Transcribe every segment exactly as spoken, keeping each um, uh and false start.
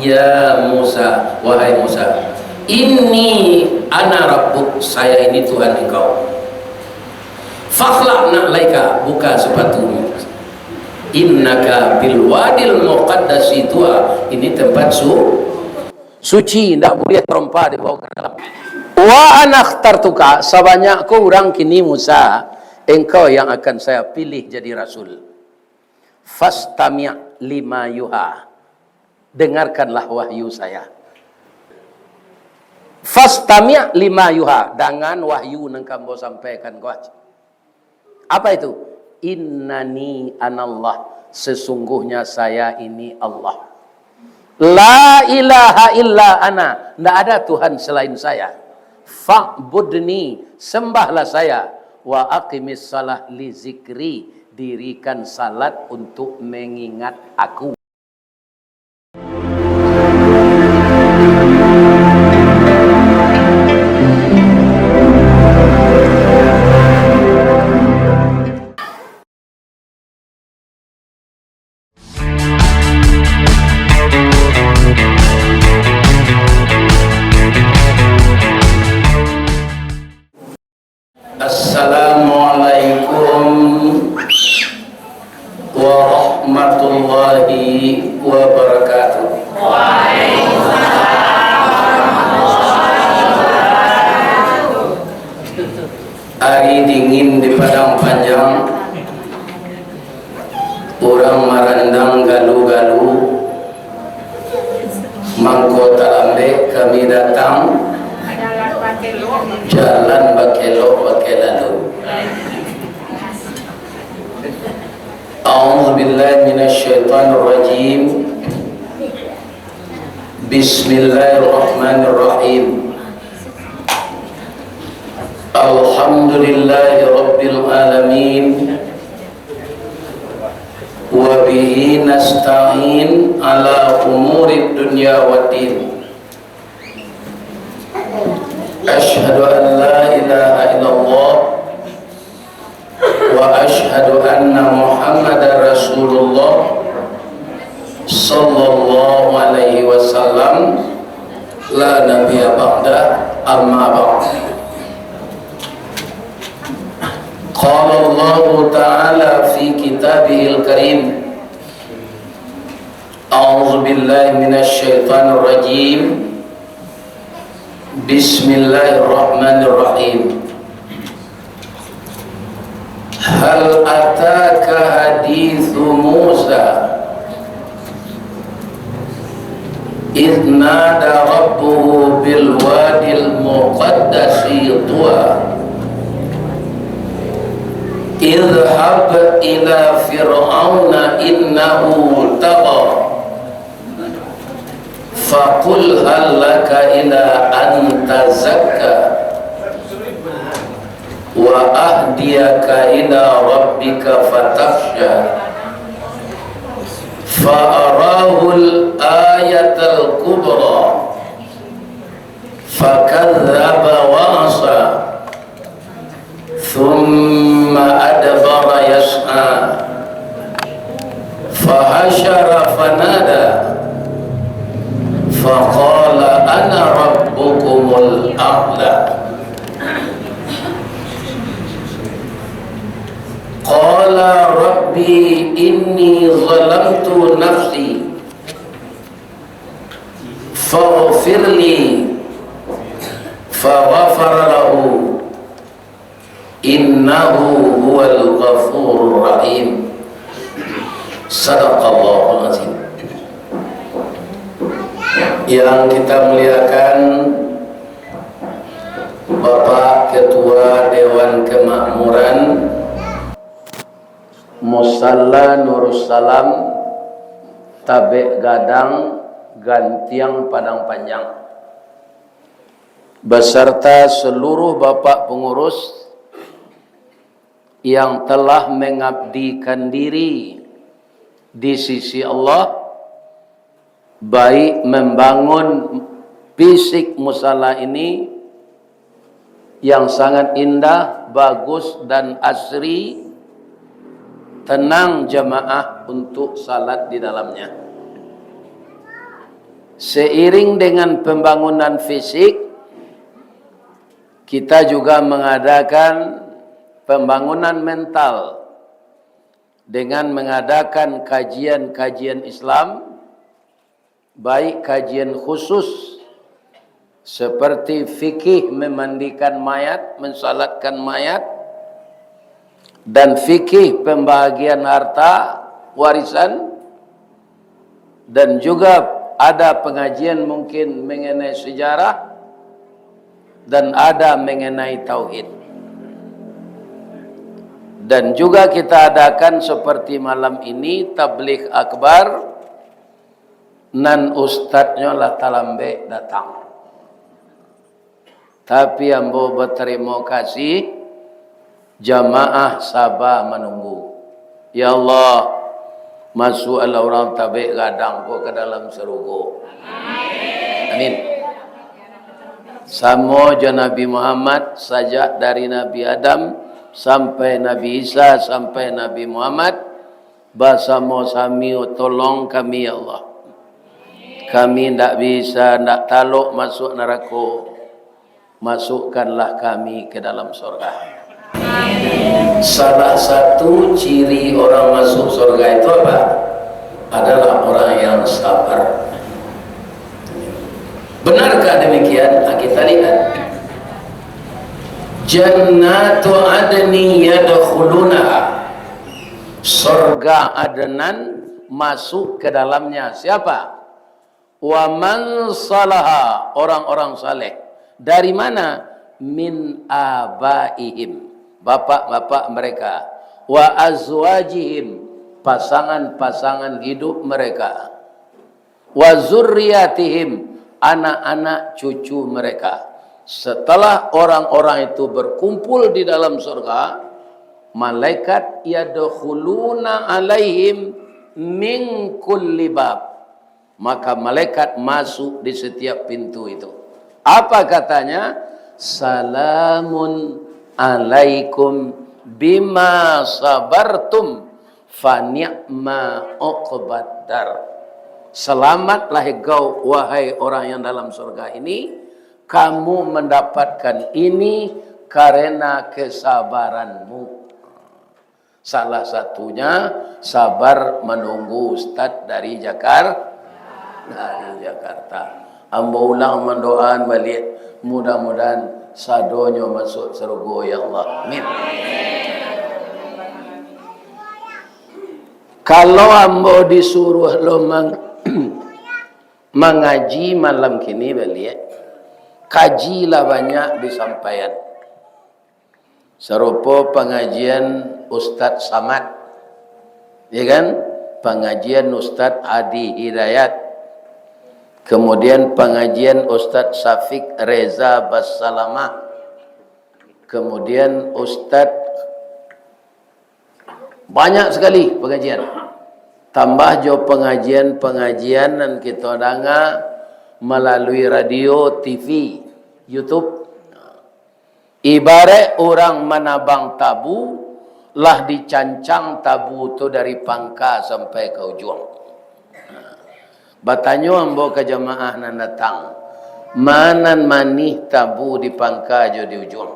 "Ya Musa, wahai Musa, inni ana rabbuk, saya ini Tuhan engkau. Fakhla'na alaika, buka sepatumu. Innaka bil wadil muqaddasi tuwa, ini tempat su-, suci, ndak buliah tarompa dibawa ka dalam. Wa ana ikhtartuka, sabanyak ko urang kini Musa, engkau yang akan saya pilih jadi rasul. Fastami' lima yuha, dengarkanlah wahyu saya. Fastami' lima yuha, dangan wahyu nan ka ambo sampaikan ko. Apa itu? Innani anallah, sesungguhnya saya ini Allah. La ilaha illa ana, ndak ada Tuhan selain saya. Fa'budni, sembahlah saya. Wa aqimis salah li zikri, dirikan salat untuk mengingat Aku. Assalamualaikum warahmatullahi wabarakatuh. Ari dingin di Padang Panjang, urang marandang galu-galu, mangko talambek kami datang, jalan bakelok bakelalu. A'udzubillahi minasyaitonirrajim. Bismillahirrahmanirrahim. Alhamdulillahi rabbil alamin. Wa bihi nasta'in ala umurid dunya waddin. Asyhadu an la ilaha illallah wa asyhadu anna Muhammadar Rasulullah sallallahu alaihi wasallam, la nabiyya ba'dah, amma ba'd. Qala Allahu ta'ala fi kitabihil karim, a'udzubillahi minasyaitonirrajim. Bismillahirrahmanirrahim. Hal ataka haditsu Musa, idh nada rabbuhu bil wadil muqaddasi tuwa, idhhab ila fir'auna innahu tagha. Faqul hal laka ila an tazakka, wa ahdiyaka ila rabbika fatakhsha. Fa arahul ayatal kubra, fakadzdzaba wa asa. Tsumma adbara yas'a, fahasyara fanada, faqala ana rabbukumul a'la. Qala rabbi inni zalamtu nafsi, faghfirli, faghafara lahu. Innahu huwal ghafurur rahim. Sadaqallahul azim. Yang kita muliakan Bapak Ketua Dewan Kemakmuran Musalla Nurussalam, Tabek Gadang, Gantiang Padang Panjang, beserta seluruh bapak pengurus yang telah mengabdikan diri di sisi Allah, baik membangun fisik musala ini yang sangat indah, bagus, dan asri, tenang jamaah untuk salat di dalamnya. Seiring dengan pembangunan fisik, kita juga mengadakan pembangunan mental dengan mengadakan kajian-kajian Islam, baik kajian khusus seperti fikih memandikan mayat, mensalatkan mayat, dan fikih pembahagian harta warisan, dan juga ada pengajian mungkin mengenai sejarah, dan ada mengenai tauhid. Dan juga kita adakan seperti malam ini tabligh akbar, nan ustadnyo lah talambek datang. Tapi ambo batarimo kasih, jamaah saba manunggu. Ya Allah, masuaklah urang tabek gadang ko ka dalam sarugo. Amin. Samo jo Nabi Muhammad, sajak dari Nabi Adam sampai Nabi Isa sampai Nabi Muhammad, basamo-samio tolong kami, ya Allah. Kami ndak bisa, ndak talok masuak narako. Masukkanlah kami ke dalam sorga. Salah satu ciri orang masuk sorga itu apa? Adalah orang yang sabar. Benarkah demikian? Nah, kita lihat. Jannatu adni yadkhulunaha. Sorga Adnan masuk ke dalamnya siapa? Wa man salaha, orang-orang saleh. Dari mana? Min abaihim, bapak-bapak mereka. Wa azwajihim, pasangan-pasangan hidup mereka. Wa zurriyatihim, anak-anak cucu mereka. Setelah orang-orang itu berkumpul di dalam surga, malaikat yadkhuluna alaihim min kulli bab. Maka malaikat masuk di setiap pintu itu. Apa katanya? Salamun alaikum bima sabartum, fa ni'ma uqbad dar. Selamatlah engkau, wahai orang yang dalam surga ini, kamu mendapatkan ini karena kesabaranmu. Salah satunya sabar menunggu ustaz dari Jakar-, dari Jakarta. Ambo ulang mandoaan baliak, mudah-mudahan sadonyo masuk sarugo, ya Allah. Amin. Kalau ambo disuruah lo mang-, mangaji malam kini baliak, kaji lah banyak disampaian. Sarupo pangajian Ustaz Samad, ya kan? Pangajian Ustaz Adi Hidayat. Kemudian pangajian Ustaz Syafiq Reza Bassalamah. Kemudian Ustaz, banyak sekali pengajian. Tambah jo pengajian-pengajian nan kito danga malalui radio, T V, YouTube. Ibarat urang manabang tabu, lah dicancang tabu tu dari pangka sampai ka ujuang. Batanyo ambo ka jamaah nan datang, ma nan manih tabu di pangka jo di ujuang?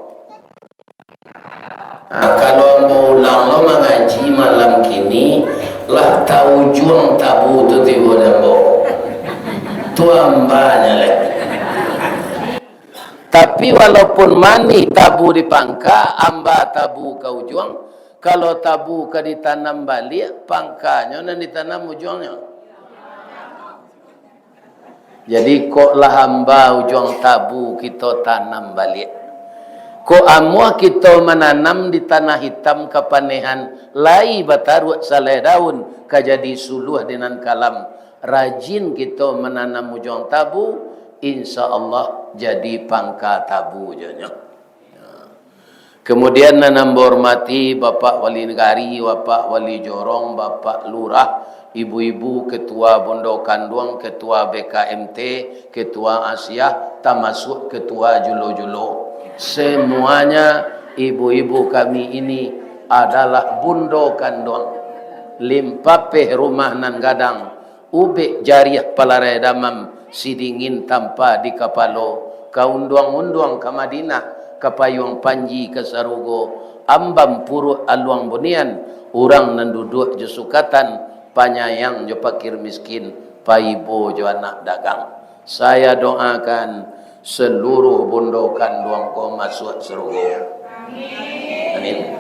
Nah, kalau ambo ulang lo mangaji malam kini, lah taujuang tabu tu tibo di ambo. Tu ambanyo leh. Tapi walaupun manih tabu di pangka, amba tabu ka ujuang, kalau tabu ka ditanam baliak, pangkanyo nan ditanam ujuangnyo. Jadi, kok lah amba ujuang tabu kito tanam baliak. Kok amuah kito mananam di tanah itam kapanehan, lai bataruak salai daun, ka jadi suluah di nan kalam. Rajin kito mananam ujuang tabu, insya Allah jadi pangka tabu jonyo. Kemudian, nan ambo hormati Bapak Wali Nagari, Bapak Wali Jorong, Bapak Lurah, ibu-ibu, ketua bundo kanduang, ketua B K M T, ketua Asiah, tamasuak ketua julo-julo. Semuanya ibu-ibu kami ini adalah bundo kanduang. Limpapeh rumah nan gadang, ubek jariah palarai damam, Sidingin tampa di kapalo, ka unduang-unduang ka Madinah, ka payuang panji ka sarugo, ambam puruak aluang bunian, urang nan duduak jo sukatan, panyayang jo pakir miskin, paibo jo anak dagang. Saya doakan seluruh bundo kanduang ko masuak sarugo. Amin.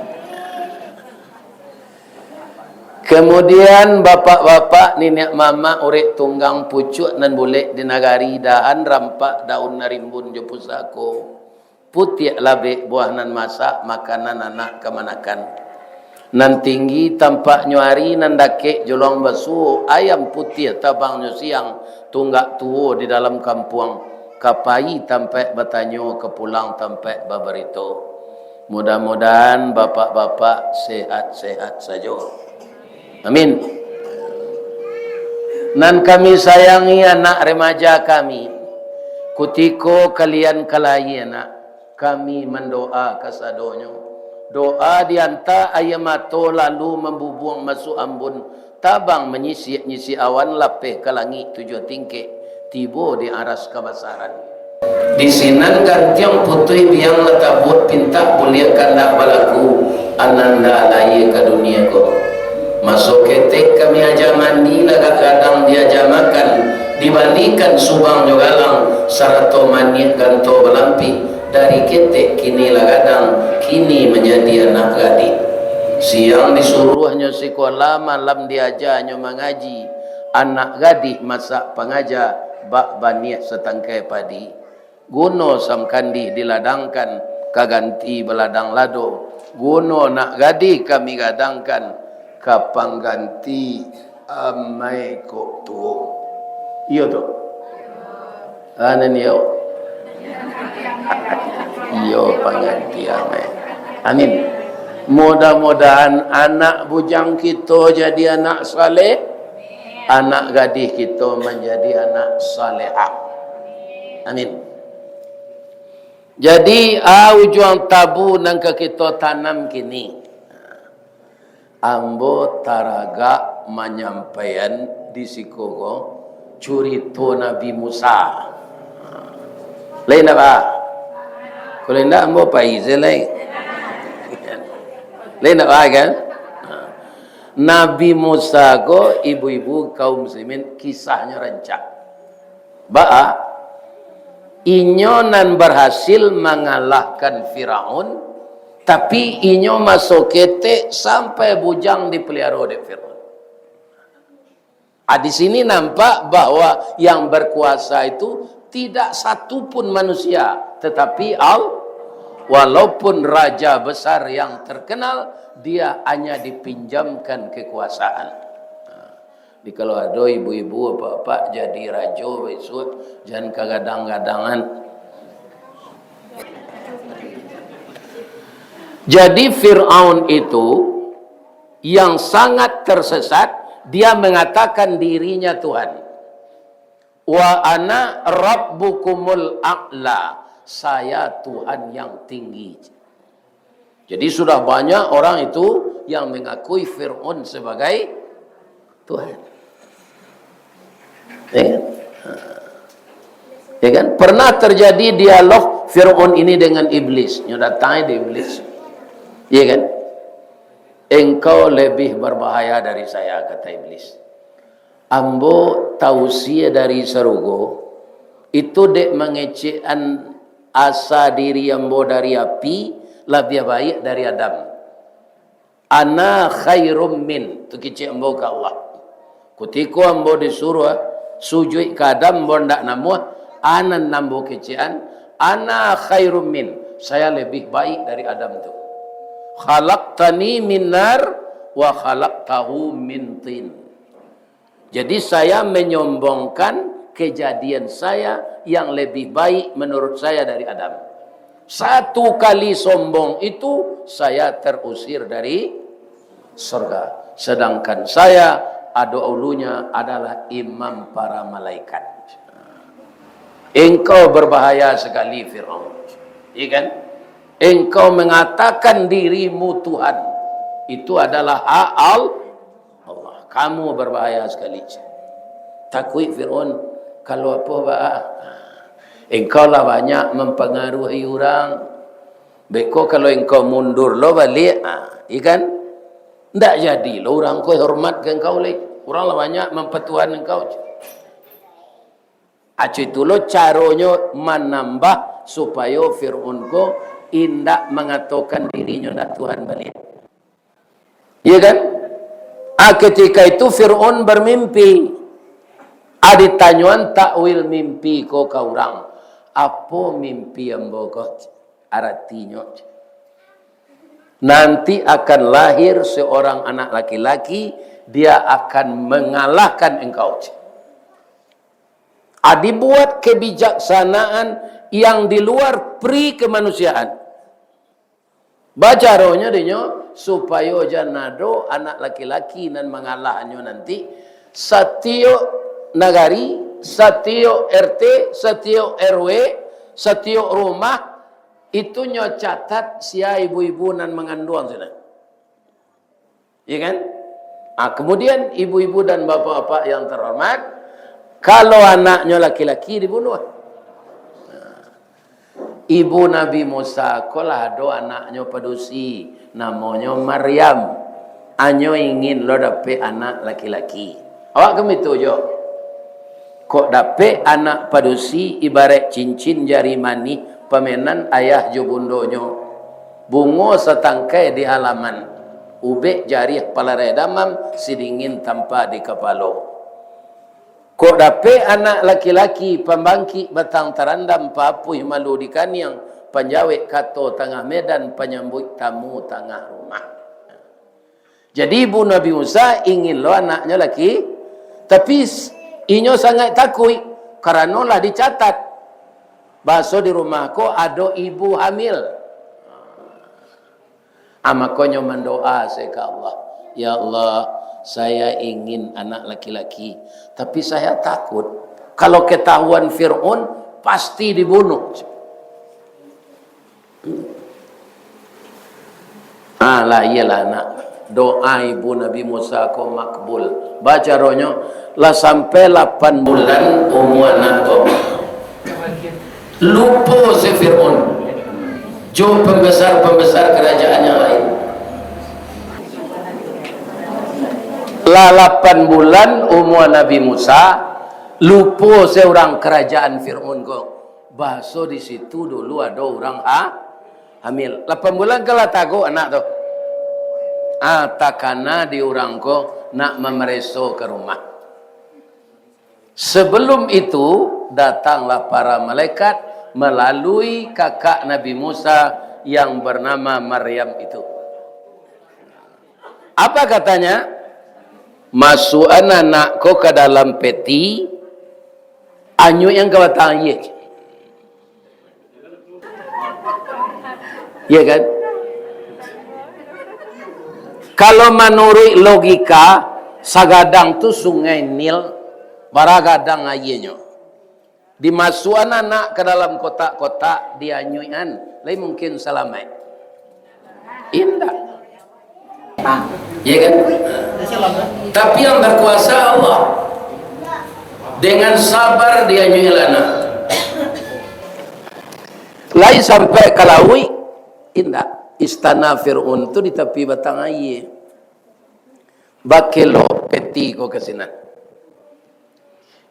Kemudian, bapak-bapak, niniak mamak, urek tunggang pucuak nan bulek di nagari, dahan rampak, daun narimbun jo pusako, putiak labek, buah nan masak, makanan anak kamanakan. Nan tinggi tampaknyo ari, nan dakek jolong basuo, ayam putiah tabangnyo siang, tunggak tuo di dalam kampuang, ka pai tampaik batanyo, ka pulang tampaik babarito. Mudah-mudahan bapak-bapak sehat-sehat sajo. Amin. Nan kami sayangi anak remaja kami, kutiko kalian ka lahia nak, kami mandoa kasadonyo. Doa dianta aia mato lalu mambubuang masuak ambun, tabang manyisiak-nyisiak awan lapeh ka langik tujuah tingkek, tibo di aras kabasaran. Di sinan gantiang putuih biang lah tabuak pintak buliah kandak balaku, ananda lahia ka dunia ko. Maso ketek kami aja mandi lagak gadang diaja makan, dibalikan subang jo galang, sarato maniak ganto balampih, dari ketek kini lah gadang, kini manjadi anak gadih. Siang disuruahnyo sikola, malam diajanyo mangaji, anak gadih masak pangaja, bak baniah satangkai padi. Guno samkandih diladangkan, ka ganti baladang lado. Guno nak gadih kami gadangkan, ka pangganti amai kok tuo. Iyo tu. Anan iyo. Iyo pangganti amai. Amin. Mudah-mudahan anak bujang kito jadi anak saleh, anak gadih kito manjadi anak salehah. Amin. Jadi, a ujuang tabu nan ka kito tanam kini. Ambo taragak manyampaian di siko ko curito Nabi Musa. Lain ndak, Pak? Kalau indak, ambo pai se lai. Lain ndak, Pak, kan? Nabi Musa ko, ibu-ibu kaum muslimin, kisahnyo rancak. Baa, inyo nan barhasil mangalahkan Firaun, tapi inyo maso ketek sampai bujang dipeliharo dek Firaun. Ah, di sini nampak bahwa yang berkuasa itu tidak satu pun manusia, tetapi Al-, walaupun raja besar yang terkenal, dia hanya dipinjamkan kekuasaan. Jadi, kalau ado ibu-ibu, apak-apak jadi rajo bisuak, jan kagadang-gadangan. Jadi, Firaun itu yang sangat tersesat, dia mengatakan dirinya Tuhan. "Wa ana rabbukumul a'la," saya Tuhan yang tinggi. Jadi, sudah banyak orang itu yang mengakui Firaun sebagai Tuhan. Ya kan? Ya kan? Pernah terjadi dialog Firaun ini dengan iblis. Nyo datang di iblis. Ya kan? "Engkau lebih berbahaya dari saya," kata iblis. "Ambo tausia dari sarugo, itu dek mangecekan asa diri ambo dari api, labiah baiak dari Adam. Ana khairum min," tu kecek ambo ka Allah. Kutiko ambo disuruah sujuik ka Adam, ambo ndak namuah, anan ambo kecekan, "Ana khairum min, saya lebih baik dari Adam tu. Khalaqtani min nar, wa khalaqtahu min tin." Jadi, saya menyombongkan kejadian saya yang lebih baik menurut saya dari Adam. Satu kali sombong itu, saya terusir dari surga. Sedangkan saya, ado ulunya, adalah imam para malaikat. Engkau berbahaya sekali, Firaun. Iya kan? Engkau mengatakan dirimu Tuhan. Itu adalah hak Al-, Allah. Kamu berbahaya sekali. Takuik Firaun. Kalau apo, ba, engkau lah banyak mampangaruhi urang. Beko kalau engkau mundur lo baliak, ha, iya kan? Ndak jadi lo urang ko hormat ka engkau lai. Urang lah banyak mampatuhan engkau. Aco itulah caronyo manambah supayo Fir'aun ko indak mangatokan dirinyo ndak Tuhan baliak. Iya kan? Ah, ketika itu Fir'aun bermimpi. Ah, ditanyoan takwil mimpi ko ka urang. Apo mimpi ambo ko? Aratinyo, nanti akan lahir seorang anak laki-laki, dia akan mengalahkan engkau. Ah, dibuat kebijaksanaan yang di luar pri kemanusiaan. Bacaronyo dinyo, supayo jan ado anak laki-laki nan mangalahnyo nanti, satiok nagari, satiok R T, satiok R W, satiok rumah, itu nyo catat sia ibu-ibu nan manganduang sinan. Iya kan? Ah, kemudian ibu-ibu dan bapak-bapak yang terhormat, kalau anaknyo laki-laki dibunuh. Ibu Nabi Musa ko lah ado anaknyo padusi, namonyo Maryam. Anyo ingin lo dapek anak laki-laki. Awak kan baitu jo. Kok dapek anak padusi ibarat cincin jari manih pamenan ayah jo bundonyo. Bungo satangkai di halaman, ubek jarih palarai damam, sidingin tampa di kapalo. Kok dapek anak laki-laki pambangkik batang tarandam, papuih malu di kaniang, panjawek kato tangah medan, panyambuik tamu tangah rumah. Jadi, ibu Nabi Musa ingin lo anaknyo laki, tapi s-, inyo sangaik takuik, karano lah dicatat. Baso di rumah ko ado ibu hamil. Ah, makonyo mandoa se ka Allah, "Ya Allah, saya ingin anak laki-laki, tapi saya takut kalau ketahuan Fir'aun, pasti dibunuh." Ah, lah, iyolah, nak. Doa ibu Nabi Musa ko makbul. Bacaronyo, lah sampai lapan bulan umua anak ko. Lupo se Fir'aun jo pambesar-pambesar karajaan yang lain. Lah lapan bulan umua Nabi Musa, lupo se urang karajaan Fir'aun ko. Baso di situ dulu ado urang ha-, hamil. Lapan bulan kan lah tagok anak tu. Ah, takana di urang ko nak mamareso ka rumah. Sebelum itu, datanglah para malaikat melalui kakak Nabi Musa yang bernama Maryam itu. Apa katanya? "Masuakan anak ko ka dalam peti, anyuikan ka batang aia." Iya kan? Kalau manuruik logika, sagadang tu Sungai Nil, bara gadang aianyo. Dimasuakan anak ka dalam kotak-kotak, dianyuikan, lai mungkin salamaik? Indak. Ya kan? Tapi yang berkuasa Allah. Dengan sabar dianyuikan anak. Lai sampai ka lauik, indak. Istana Fir'aun tu di tapi batang aia. Bakelo peti ko ka sinan.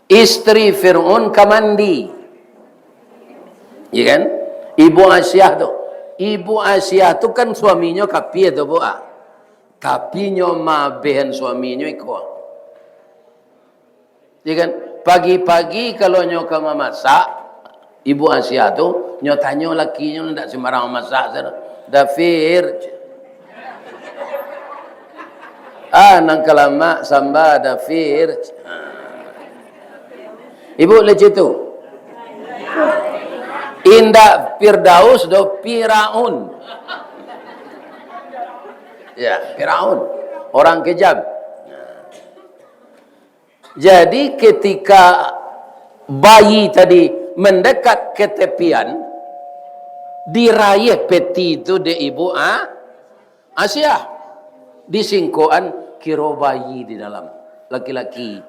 Istri Fir'aun ka mandi. Ya kan? Ibu Asiah tu. Ibu Asiah tu kan suaminyo kapia tu, Bu, ah. Tapi nyo mabehan suaminyo iko. Ya kan? Pagi-pagi kalau nyo ka mamasak, Ibu Asiah tu, nyo tanyo lakinyo, ndak sembarang masak sajo. "Dafir." "Ah, nan ka lamak samba, Dafir." Ibu leceh tu. Indak Firdaus do, Firaun. Ya, Firaun. Orang kejam. Jadi, ketika bayi tadi mendekat ke tepian, diraih peti tu dek ibu, ah, Asiah. Disingkokan, kiro bayi di dalam. Laki-laki.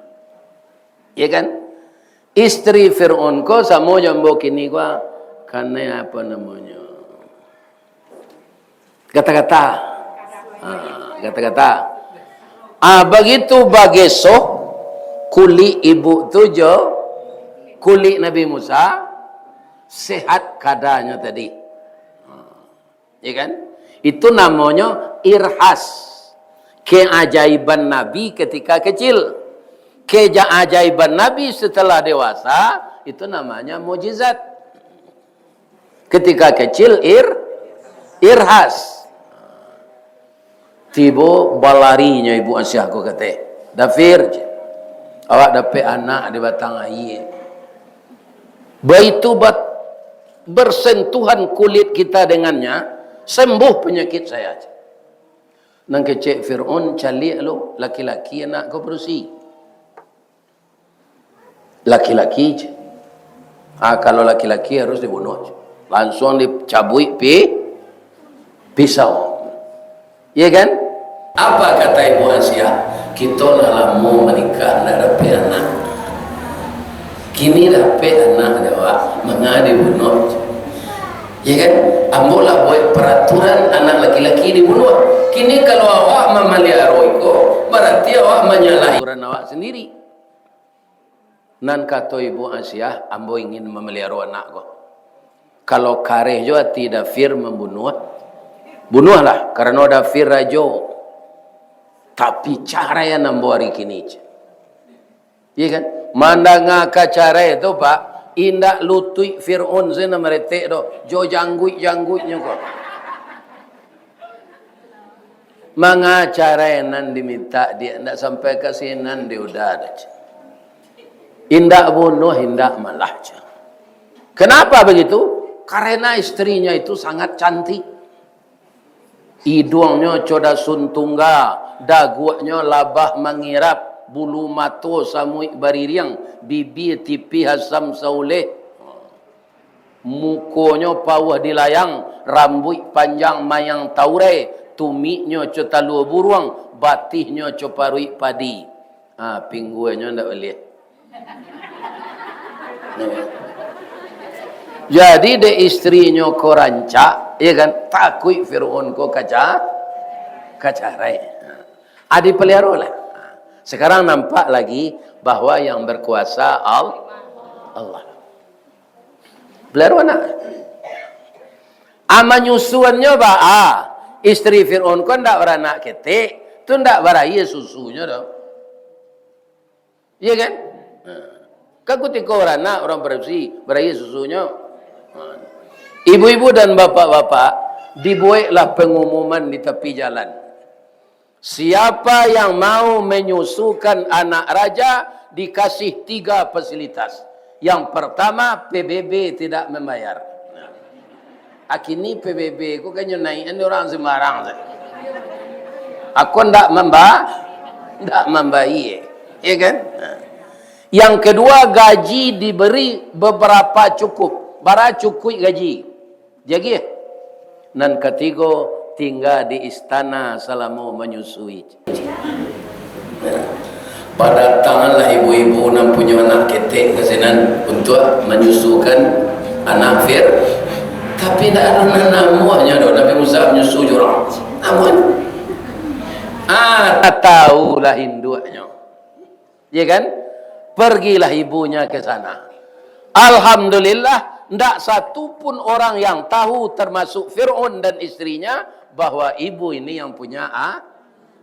Ya kan? Istri Fir'aun ko samo jo ambo kini ko, kanai apo namonyo? Gata-gata. Ha, gata-gata. Ah, bagitu bagesoh kulik ibu tu jo kulik Nabi Musa, sehat kadanyo tadi. Ha. Ya kan? Itu namonyo irhas. Keajaiban Nabi ketika kecil. Keajaiban Nabi setelah dewasa, itu namanya mukjizat. Ketika kecil, ir-, irhas. Tibo balarinyo Ibu Asiah ko kateh, "Dafir, awak dapek anak di batang aia. Baitu bat-, bersentuhan kulit kita dengannya, sembuh penyakit saya." Nan kecek Fir'aun, "Caliak lo, laki-laki anak ko padusi." "Laki-laki," ceh. Ah, kalau laki-laki harus dibunuh, ceh. Langsung dicabuik pi-, pisau. Iya kan? Apa kata Ibu Asiah? "Kito lah lamo manikah, ndak dapek anak. Kini dapek anak dek awak, manga dibunuh?" Ya kan? "Ambo lah buek peraturan anak laki-laki dibunuh. Kini kalau awak mamaliaro iko, barati awak manyalahi peraturan awak sendiri." Nan kato Ibu Asiah, "Ambo ingin mamaliaro anak ko. Kalau kareh jo ati Dafir mambunuah, bunuahlah, karano Dafir rajo. Tapi caraian ambo ari kini," ceh. Iya kan? Mandanga ka carai tu, Pak, indak lutuik Fir'aun se nan maretek doh, jo jangguik-jangguiknyo ko. Manga carai nan dimintak dia, ndak sampai ka sinan di uda doh, ceh. Indak bunuah, indak malah, ceh. Kenapa begitu? Karena istrinya itu sangat cantik. Iduangnyo co dasun tungga, daguaknyo labah mangirap, bulu mato samuik baririang, bibia tipih asam sauleh, mukonyo pauah dilayang, rambuik panjang mayang taurai, tumiknyo co talua buruang, batihnyo co paruik padi. Ha, pingguangnyo ndak buliah. Jadi, dek istrinyo ko rancak, ya kan, takuik Fir'aun ko kaca-, kacarai. Ah, dipeliharo lah. Sekarang nampak lagi bahwa yang berkuasa Al-, Allah. Peliharo anak. Ah, manyusuannyo ba-, ah, istri Fir'aun ko ndak baranak ketek, tu ndak baraia susunyo doh. Iya kan? Nah. Kan kutiko baranak, urang padusi, baraia susunyo. Nah. Ibu-ibu dan bapak-bapak, dibueklah pengumuman di tapi jalan. Siapa yang mau menyusukan anak raja, dikasih tiga fasilitas. Yang pertama, P B B tidak membayar. Nah. Akini P B B ko kan nyo naiakan urang sembarang sajo. Ako ndak mamba-, ndak mambayia, ya kan? Nah. Yang kedua, gaji diberi beberapa cukup. Bara cukuik gaji? Jagih. Nan katigo, tingga di istana salamo manyusui. Padatanganlah ibu-ibu nan punyo anak ketek ka sinan untuak manyusukan anak Fir-, tapi ndak ado nan namuahnyo doh, Nabi Musa manyusu jo urang. Namuahnyo. Ah, taulah induaknyo. Ya kan? Pergilah ibunya ke sana. Alhamdulillah, ndak satu pun orang yang tahu, termasuk Fir'aun dan istrinya, bahwa ibu ini yang punya a-,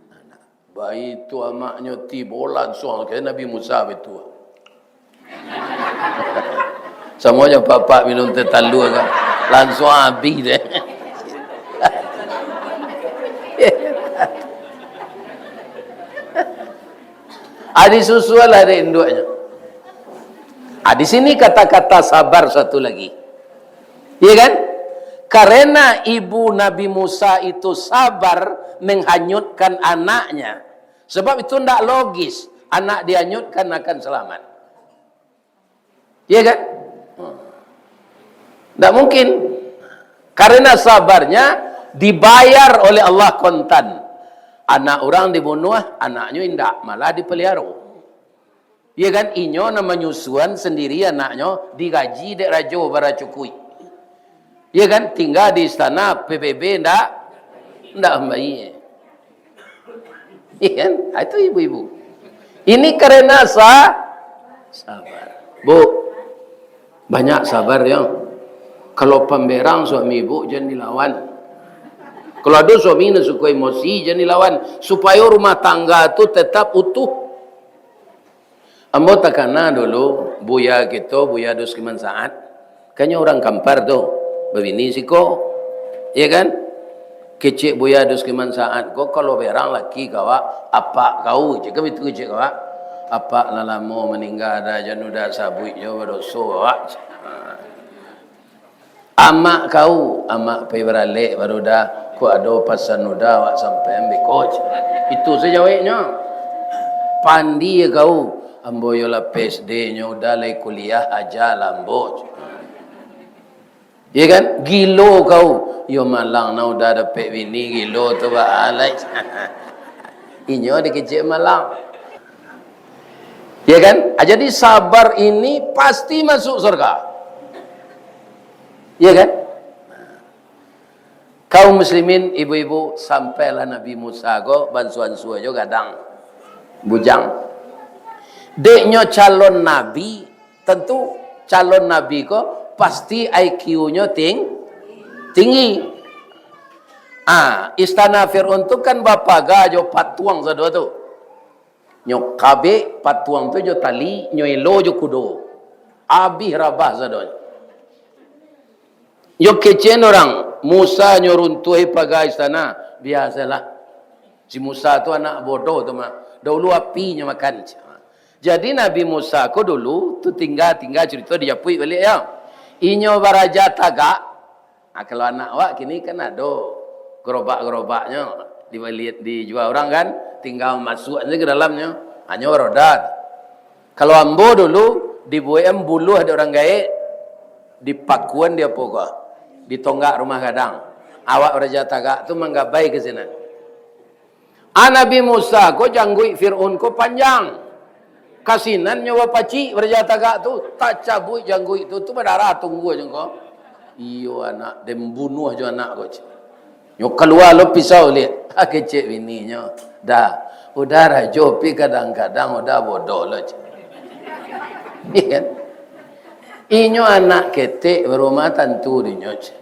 anak. Baitu amaknyo tibo, lansuang ka Nabi Musa baitu. Samo jo papak minum teh talua kan, lansuang abih deh. Ah, disusuanlah dek induaknyo. Ah, di sini kata-kata sabar satu lagi. Iya kan? Karena ibu Nabi Musa itu sabar menghanyutkan anaknya. Sebab itu ndak logis anak dihanyutkan akan selamat. Iya kan? Ndak mungkin. Karena sabarnya dibayar oleh Allah kontan. Anak urang dibunuah, anaknyo indak, malah dipeliharo. Iyo kan? Inyo nan manyusuan sandiri anaknyo, digaji dek rajo baracukuik. Iyo kan? Tingga di istana, P B B ndak, ndak mambayia. Iyo kan? Ah, itu ibu-ibu. Ini karena sa-, sabar. Bu, banyak sabar yo. Kalau pamberang suami ibu, jan dilawan. Kalau ado suami nan suko emosi, jan dilawan. Supayo rumah tangga tu tetap utuh. Ambo takana dulu, buya kito, Buya Dusliman Saat. Kan nyo urang Kampar tu, babini siko. Iyo kan? Kecek Buya Dusliman Saat ko, kalau berang laki ka awak, apak kau, cakap itu kecek ka awak. Apak lah lamo maningga, dah jan udah sabuik jo badoso awak. Amak kau, amak pai baralek baru dah, kok ado pasan udah awak sampaian beko. Itu sajo jaweknyo. Pandie kau, ambo yo lah P S D nyo udah lai kuliah aja lah ambo. Iyo kan? Gilo kau, yo malang nah udah dapek bini gilo tu ba alai. Inyo dikecek malang. Iyo kan? Ah, jadi sabar ini pasti masuk surga. Iyo kan? Kaum muslimin, ibu-ibu, sampailah Nabi Musa ko bansua-ansua jo gadang, bujang. Dek nyo calon nabi, tentu calon nabi ko pasti I Q-nyo ting-, tinggi. Ah, istana Firaun tu kan bapaga jo patuang sado tu. Nyo kabek patuang tu jo tali, nyo elo jo kudo. Abih rabah sadonyo. Nyo kecek urang, Musa nyo runtuahi paga istana. Biasolah. Si Musa tu anak bodoh tu mah. Daulu api nyo makan. Jadi Nabi Musa ko dulu tu tingga-tingga carito dijapuik baliak yo. Inyo baraja tagak, Ah, kalau anak awak kini kan ado gerobak-gerobaknyo, dibali, dijua urang kan, tingga masuak sajo ka dalamnyo, hanyo roda. Kalau ambo dulu, dibuek-an buluah dek urang gaek, dipakuan di apo ko, di tonggak rumah gadang. Awak baraja tagak tu manggabai ka sinan. Ah, Nabi Musa ko jangguik Firaun ko panjang. Ka sinan nyo bapacik baraja tagak tu, tacabuik jangguik tu, tu badarah tunggua jo ko. Iyo anak, den bunuah jo anak ko, cek. Nyo kalua lo pisau liak. Ah, kecek bininyo. Dah, udah rajo pi kadang-kadang udah bodoh lo, cek. Iyo kan? Inyo anak ketek barumah tantu dinyo, cek.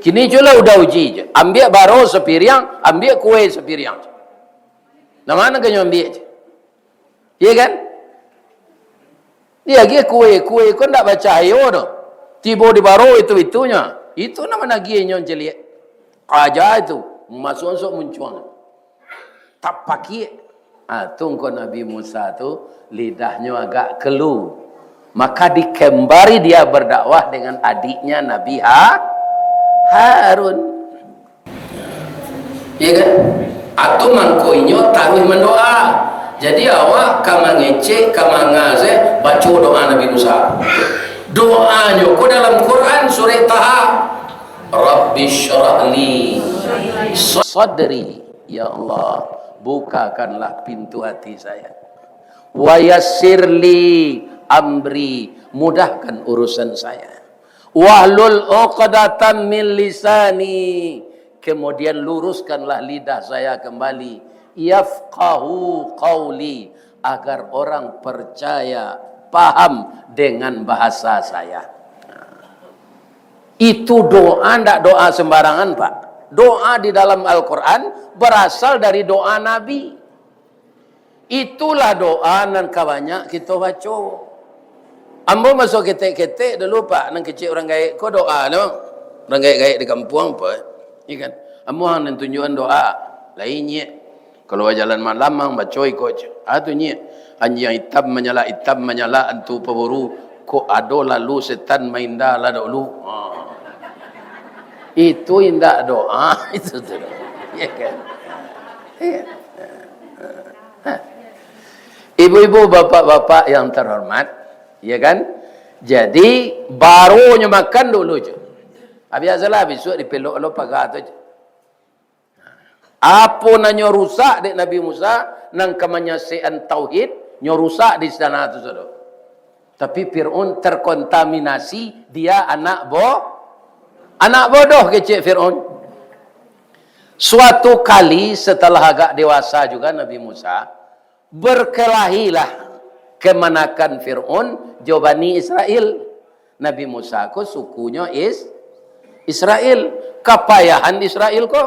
Kini cubolah udah uji je. Ambiak baro sapiriang, ambiak kue sapiriang. Nah, ma nan ka nyo ambiak je? Iyo kan? Diagiah kue, kue ko ndak bacahayo doh. Tibo di baro itu-itunyo. Itu nan managiah inyo caliak. Aja itu, masuak-masuak muncuang. Tapakiak. Ah, tu ngko Nabi Musa tu, lidahnyo agak kelu. Maka dikembari dia berdakwah dengan adiknya Nabi Ha-, Harun. Ya kan? Atau mangko inyo taruih mandoa. Jadi awak ka mangecek, ka mangazeh, baco doa Nabi Musa. Doanyo ko dalam Quran, surah Taha. Rabbi syrah li sadri. Ya Allah, bukakanlah pintu hati saya. Wa yassir li amri, mudahkan urusan saya. Wahlul uqdatam min lisani, kemudian luruskanlah lidah saya kembali. Yafqahu qauli, agar orang percaya, paham dengan bahasa saya. Itu doa, ndak doa sembarangan, Pak. Doa di dalam Al-Quran berasal dari doa Nabi. Itulah doa nan ka banyak kito baco. Ambo maso ketek-ketek dulu, Pak, nan kecek urang gaek ko doa tu. Urang gaek-gaek di kampuang, Pak. Iya kan? Ambo ang nan tunjuakan doa. Lain nyiak. Kalau bajalan malam, ang baco iko je. Ah, tu nyiak. Anjiang itam manyalak, itam manyalak, antu paburu. Kok ado lalu setan mainda lah dahulu. Ha. Itu indak doa, itu tu. Ya kan? Ya. Ibu-ibu, bapak-bapak yang terhormat, ya kan? Jadi, baronyo makan dulu je. Ah, biasolah, bisuak dipelok lo paga tu je. Apo nan nyo rusak dek Nabi Musa, nan ka manyasekan tauhid, Nyo rusak di istana tu sudah. Tapi Fir'aun terkontaminasi, dia anak bo-, anak bodoh kecek Fir'aun. Suatu kali setelah agak dewasa juga Nabi Musa, berkelahilah kemanakan Fir'aun jo Bani Israel. Nabi Musa ko sukunyo Is-, Israel. Kapayahan Israel ko.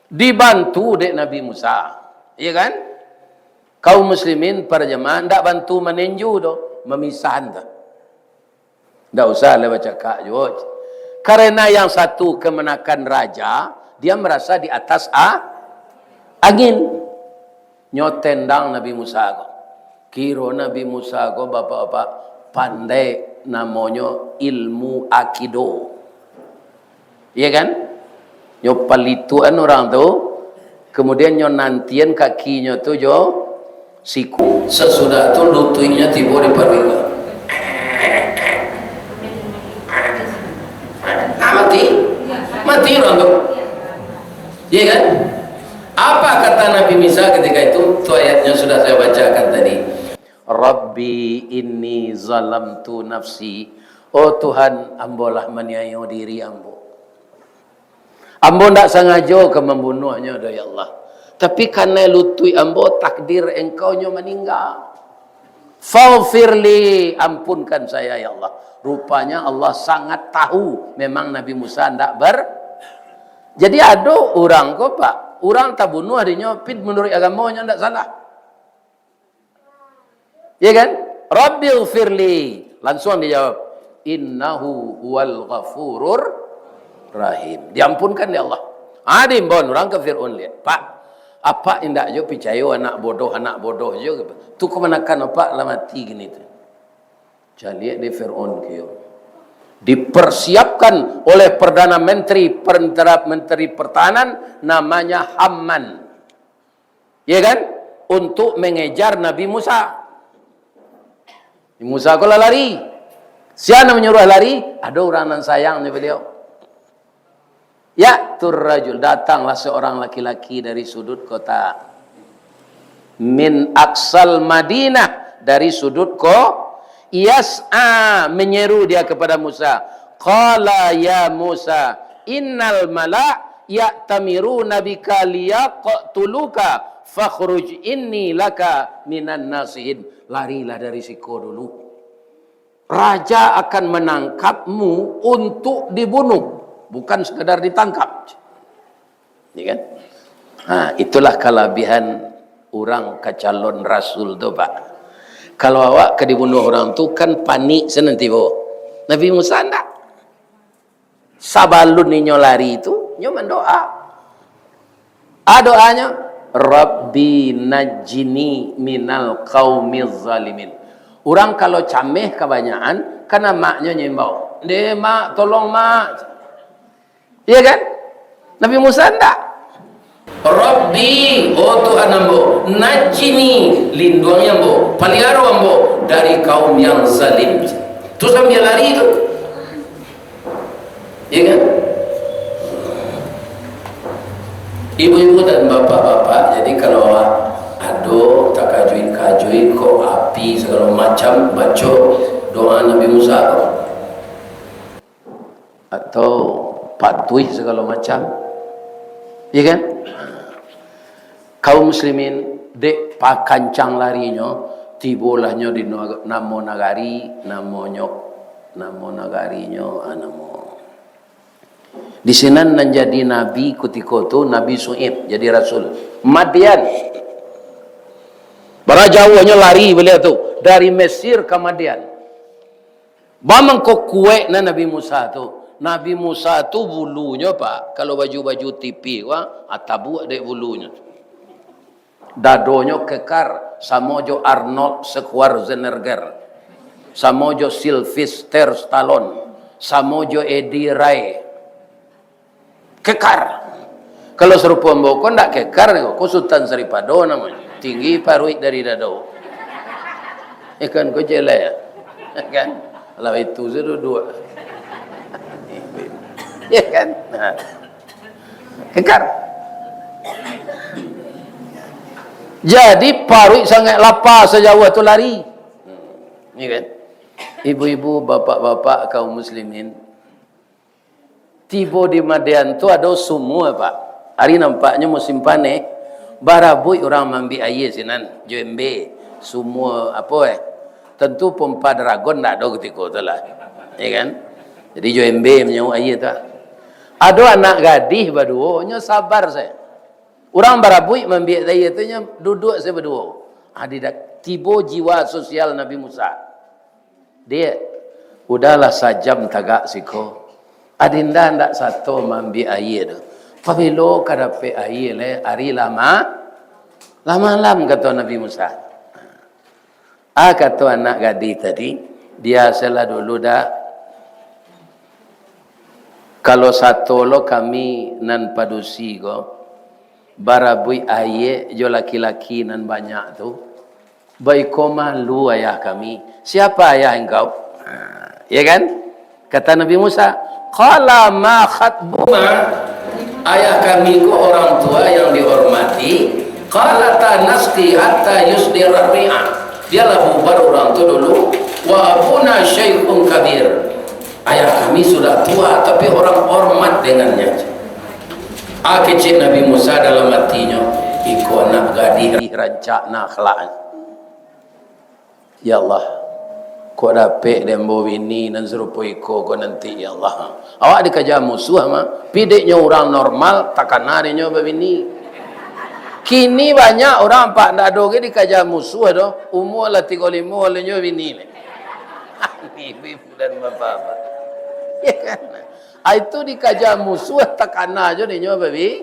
Dibantu dek Nabi Musa. Iya kan? Kaum muslimin, para jamaah, ndak bantu maninju doh, mamisahan tu. Ndak usah lah bacakak juo. Karena yang satu kemanakan raja, dia merasa di atas a-, angin. Nyo tendang Nabi Musa ko. Kiro Nabi Musa ko, bapak-bapak, pandai, namonyo ilmu Aikido. Iya kan? Nyo palituan urang tu, kemudian nyo nantian kakinyo tu jo siku. Sasudah tu lutuiknyo tibo di paruik. Ah, mati. Mati urang tu. Iya kan? Apa kata Nabi Musa ketika itu? Tu ayatnya sudah saya bacakan tadi. "Rabbi inni zalamtu nafsi." Oh Tuhan, ambo lah maniayo diri ambo. Ambo ndak sangajo ka mambunuahnyo doh, ya Allah. Tapi kanai lutuik ambo, takdir Engkau nyo maningga. "Faghfirli, ampunkan saya, ya Allah." Rupanya Allah sangat tahu memang Nabi Musa ndak ber-, jadi ado urang ko, Pak, urang tabunuah dinyo, pin menurut agamonyo ndak salah. Ya kan? "Rabbighfirli." Langsung dijawab, "Innahu huwal ghafurur rahim." Diampunkan dek Allah. Ah, diimbau urang ka Fir'aun liak. Pak, apak indak jo picayo anak bodoh, anak bodoh jo. Tu kamanakan apak lah mati kini tu. Caliak di Fir'aun kio. Dipersiapkan oleh Perdana Menteri, Perdana Menteri Pertahanan, namanya Haman. Ya kan? Untuk mengejar Nabi Musa. Musa ko lah lari. Sia nan manyuruah lari? Ado urang nan sayang jo baliau. Ya'tur rajul, datanglah seorang laki-laki dari sudut kota. Min aqsal Madinah, dari sudut ko-, yas'a, menyeru dia kepada Musa. Qala ya Musa, innal mala ya'tamiruna bika liyaqtuluka, fakhruj inni laka minan nasihin. Larilah dari siko dulu. Raja akan menangkapmu untuk dibunuh, bukan sekadar ditangkap. Ya kan? Ha, itulah kalabihan urang ka calon rasul tu, Pak. Kalau awak ka dibunuh urang tu, kan panik sinan tibo. Nabi Musa ndak. Sabalun inyo lari tu, inyo mandoa. A doanyo, "Rabbi najjini minal qaumiz zalimin." Urang kalau cameh kabanyakan, kan amaknyo nyimbau, "Ndeh, Mak, tolong, Mak." Iya kan? Nabi Musa ndak. "Rabbi, oh Tuhan ambo, najjini, linduangi ambo, paliharo ambo dari kaum yang zalim." Tu sambil lari tu. Iya kan? Ibu-ibu dan bapak-bapak, jadi kalau awak ado takajuik-kajuik, kok api sagalo macam, baco doa Nabi Musa tu. Atau patuih sagalo macam. Iya kan? Kaum muslimin, dek pakancang larinyo, tibolah nyo di no-, namo nagari, namonyo, namo nagarinyo, ah, namo. Di sinan nan jadi nabi kutiko tu, Nabi Su'aib, jadi rasul. Madian. Bara jauahnyo lari baliau tu, dari Mesir ka Madian. Ba mangko kuaiknyo Nabi Musa tu. Nabi Musa tu bulunyo, Pak, kalau baju-baju tipih ko, ah, tabuak dek bulunyo. Dadonyo kekar, samo jo Arnold Schwarzenegger, samo jo Sylvester Stallone, samo jo Eddie Ray. Kekar. Kalau sarupo ambo ko ndak kekar, ko Sutan Saripado namonyo. Tinggi paruik dari dado. Ikan ko jelek. Kan? Lah itu se duduak. Ya kan? Nah. Kekar. Jadi, paruik sangaik lapa sajauah tu lari. Ya kan? Ibu-ibu, bapak-bapak, kaum muslimin, tibo di Madyan tu ado sumua, Pak. Ari nampaknyo musim paneh, barabuik urang maambiak aia sinan, jo embe, sumua apo, eh. Tantu pompa Dragon ndak ado kutiko tu lah. Ya kan? Jadi jo embe manyauik aia tu. Ado anak gadih baduo, nyo sabar sajo. Urang barabuik maambiak aia tu, nyo duduak sajo baduo. Ah, di dak-, tibo jiwa sosial Nabi Musa. "Diak, udahlah sajam tagak siko. Adinda ndak sato maambiak aia tu. Pabilo ka dapek aia lai, ari lah ma-, lah malam," kato Nabi Musa. Ah, kato anak gadih tadi, "Biasolah dulu, Dak. Kalau sato lo kami nan padusi ko, barabuik aia jo laki-laki nan banyak tu, baiko malu ayah kami. Siapa ayah engkau?" Ha, ya kan? Kata Nabi Musa, "Qala ma khatbuma, ayah kami ko orang tua yang dihormati, qalata nasqi hatta yusdirar ri'ah." Biarlah bubar urang tu dulu, "Wa abuna syaikhun kabir." Ayah kami sudah tua, tapi orang hormat dengannya. Ah, kecek Nabi Musa dalam hatinyo, "Iko anak gadih rancak na akhlaknyo. Ya Allah, kok dapek dek ambo bini nan sarupo iko ko nanti, ya Allah. Awak dikaja musuah mah, pi dek nyo urang normal, takana dek nyo babini." Kini banyak urang, Pak, ndak ado ge dikaja musuah doh, umua lah tigo limo, lah nyo bini lai. Ni bulan bapak-bapak. Ya kan? Ah, itu dikaja musuah, takana jo dek nyo babi-,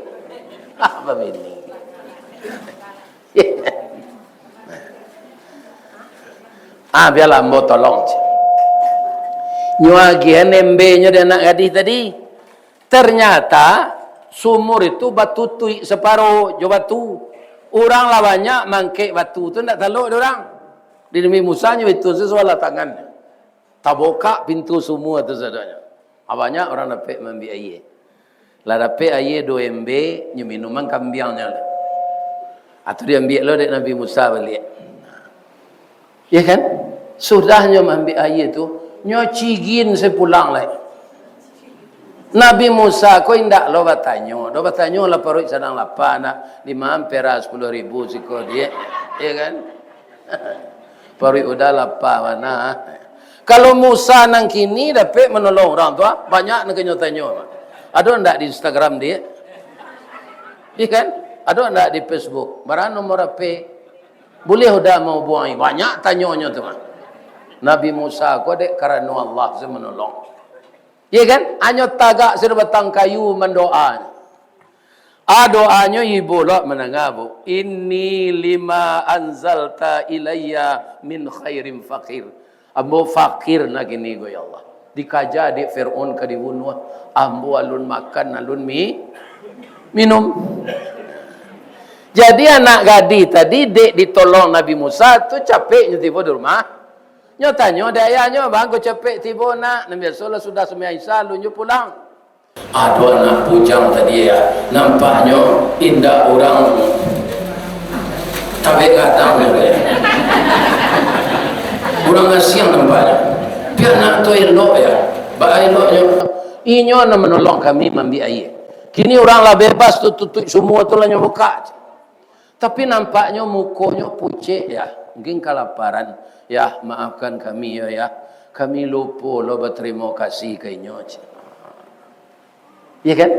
ah, babini. Ah, biarlah ambo tolong. Nyo agiahan embenyo dek anak gadih tadi. Ternyata sumur itu batutuik saparo jo batu. Urang lah banyak mangkek batu tu, ndak talok dek urang. Di Nabi Musa nyo itu sesuai lah tangan. Tabukak pintu sumua tu sadonyo. Ah, banyak urang dapek maambiak aia. Lah dapek aia duo embe, nyo minuman kambiangnyo lah. Atau diambiak lo dek Nabi Musa baliak. Ya kan? Sudah nyo maambiak aia tu, nyo cigin sajo pulang lai. Nabi Musa ko indak lo batanyo. Dah batanyo lah paruik sadang lapa, nak limo ampera sapuluah ribu siko, Diak. Ya kan? Paruik udah lapa bana. Kalau Musa nan kini dapek manolong urang tu, ah, banyak nan ka nyo tanyo. Ado ndak di Instagram, Diak? Iya kan? Ado ndak di Facebook? Bara nomor H P? Buliah udah mahubuangi? Banyak tanyonyo tu mah. Nabi Musa ko dek karano Allah se manolong. Iya kan? Hanyo tagak sajo batang kayu mandoa. Ah, doanyo ibo lo mandanga, Bu. "Inni lima anzalta ilayya min khairin faqir." Ambo fakir nah kini ko, ya Allah. Dikaja dek Firaun ka dibunuah. Ambo alun makan, alun mi-, minum. Jadi anak gadih tadi dek ditolong Nabi Musa tu capek nyo tibo di rumah. Nyo tanyo dek ayahnyo, "Baa kok capek tibo, Nak?" Nan biasolah sudah sumbayang Isya alun nyo pulang. Ado anak bujang tadi, ya, nampaknyo indak urang tabek gadang, ya. Urang asiang nampaknyo. Tapi anak tu elok, ya. Baa eloknyo? Inyo nan manolong kami maambiak aia. Kini urang lah bebas tu, tutuik sumua tu lah nyo bukak. Tapi nampaknyo mukonyo pucek, ya. Mungkin kalaparan. "Ya, maafkan kami, ya, ya. Kami lupo lo batarimo kasih ka inyo," cek. Ya kan?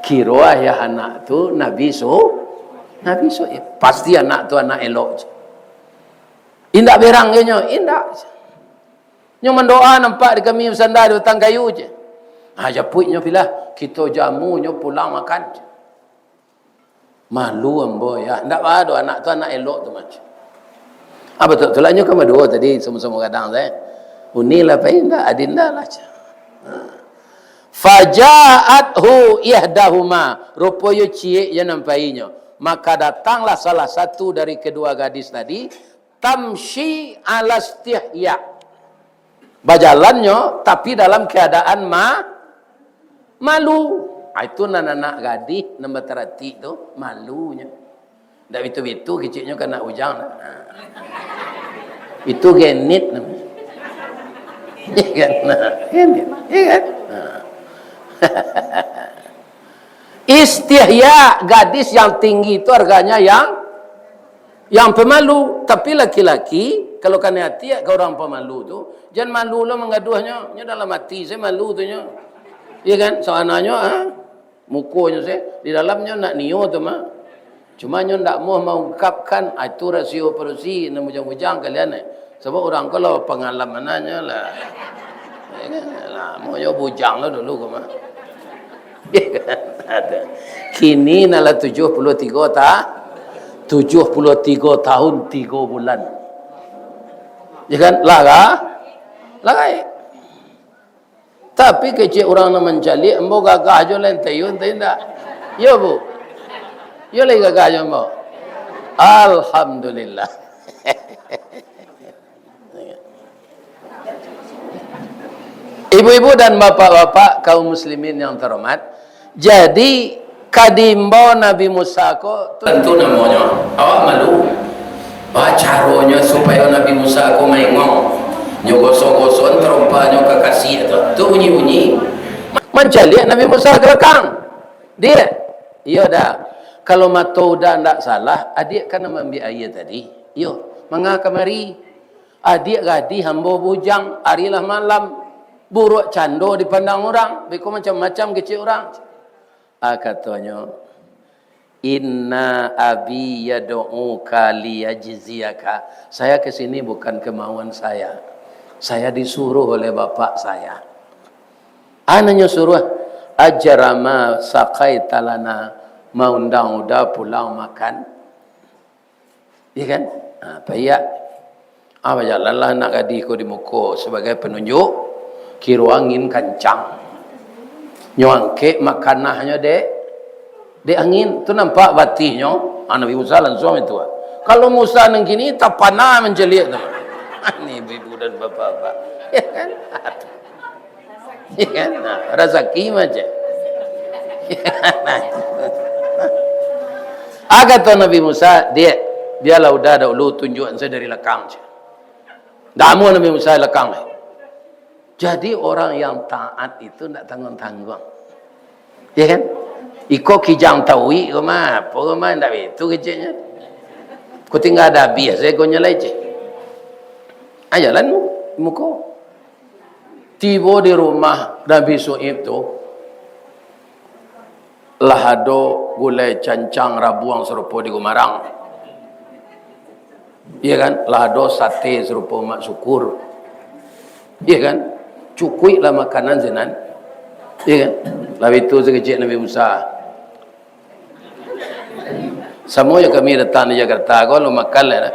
Kiro ayah anak tu Nabi Su-, Nabi Su-, ya, pasti anak tu anak elok, cek. Indak berang ka inyo, indak. Nyo mandoa nampak di kami basanda di batang kayu, cek. Ha, japuiknyo pilah, kito jamunyo pulang makan, cek. Malu ambo, ya. Ndak baa doh, anak tu anak elok tu mah. Ah, batua tu lah nyo kan baduo tadi, samo-samo gadang tu, eh. Uni lah pai, ndak, adinda lah, cek. Ha. Faja'athu ihdahuma, ruponyo ciek je nan painyo. Maka datanglah salah satu dari kedua gadis tadi, tamsyi ala istihya. Bajalannyo, tapi dalam keadaan ma-, malu. Ah, itu nan anak gadih, nan bataratik tu, malunyo. Ndak bitu-bitu keceknyo ka anak bujang. Nah. Itu genit namanya. Iya kan? Nah, genit. Iya kan? Nah. Istihya, gadis yang tinggi itu harganya yang yang pemalu. Tapi laki-laki, kalau kanai ati ka urang pamalu tu, jan malu lo manggaduahnyo. Nyo dalam ati se malu tu nyo. Iya kan? Sabananyo, ah, mukonyo se, di dalamnyo nak nio tu mah. Cuma nyo ndak mau maungkapkan, ah, itu rasio padusi, nan bujang-bujang kalian, eh. Sabab urang ko lah pangalamanannyo lah. Ya kan? Lah, mau nyo bujang lah dulu ko mah. Ya kan? Ada. Kini nalah tujuh puluh tigo ta-, tujuh puluh tigo tahun tigo bulan. Ya kan? Lah, kah? Lah, kah? Tapi kecek urang nan mancaliak, ambo gagah jo lenteyun, tapi indak. Yo, Bu? Yo lai gagah jo ambo? Alhamdulillah. Ibu-ibu dan bapak-bapak, kaum muslimin yang terhormat, jadi, ka diimbau Nabi Musa ko, tu tantu namonyo, awak malu. Baa caronyo supayo Nabi Musa ko maingong? Nyo goso-gosoan tarompahnyo ka kasiak tu. Tu bunyi-bunyi. Mancaliak Nabi Musa ka balakang. Diak, iyo dah. Kalau mato Uda ndak salah, adiak kan nan maambiak aia tadi. Iyo, manga kamari. Adiak gadih, ambo bujang, ari lah malam. Buruak cando dipandang urang, beko macam-macam kecek urang. Ah, katonyo, "Inna abi yad'uka liyajziyaka." Saya ke sini bukan kemauan saya. Saya disuruh oleh bapak saya. Ah, nan nyo suruah, "Ajra ma saqaita lana," maundang Uda pulang makan. Iya kan? Ha, paiak. Ah, bajalanlah anak gadih ko di muko sabagai panunjuak, kiro angin kancang. Nyo angkek makanahnyo dek, dek angin. Tu nampak batihnyo, ah, Nabi Musa lansuang itu, ah. Kalau Musa nan kini, tapana mancaliak tu. Ni ibu-ibu dan bapak-bapak. Iya kan? Iya kan? Nah, razaki macam. Ah, kato Nabi Musa, "Diak, bialah Uda dahulu tunjuakan sajo dari lakang," cek. Ndak amuah Nabi Musa lakang, eh. Jadi, orang yang taat itu ndak tangguang-tangguang. Ya kan? Iko kijang tauik ko mah, apo ko mah, ndak bitu keceknyo. Ko tingga ado abih sajo ko nyo lai, cek. Ah, jalan mu-, muko. Tibo di rumah Nabi Su'aib tu, lah ado gulai cancang rabuang sarupo di gumarang. Iya kan? Lah ado sate sarupo Mak Syukur. Iya kan? Cukuiklah makanan sinan. Iya kan? Lah bitu sakecek Nabi Musa. Samo jo kami datang di Jakarta, ko lu makan lah, nah.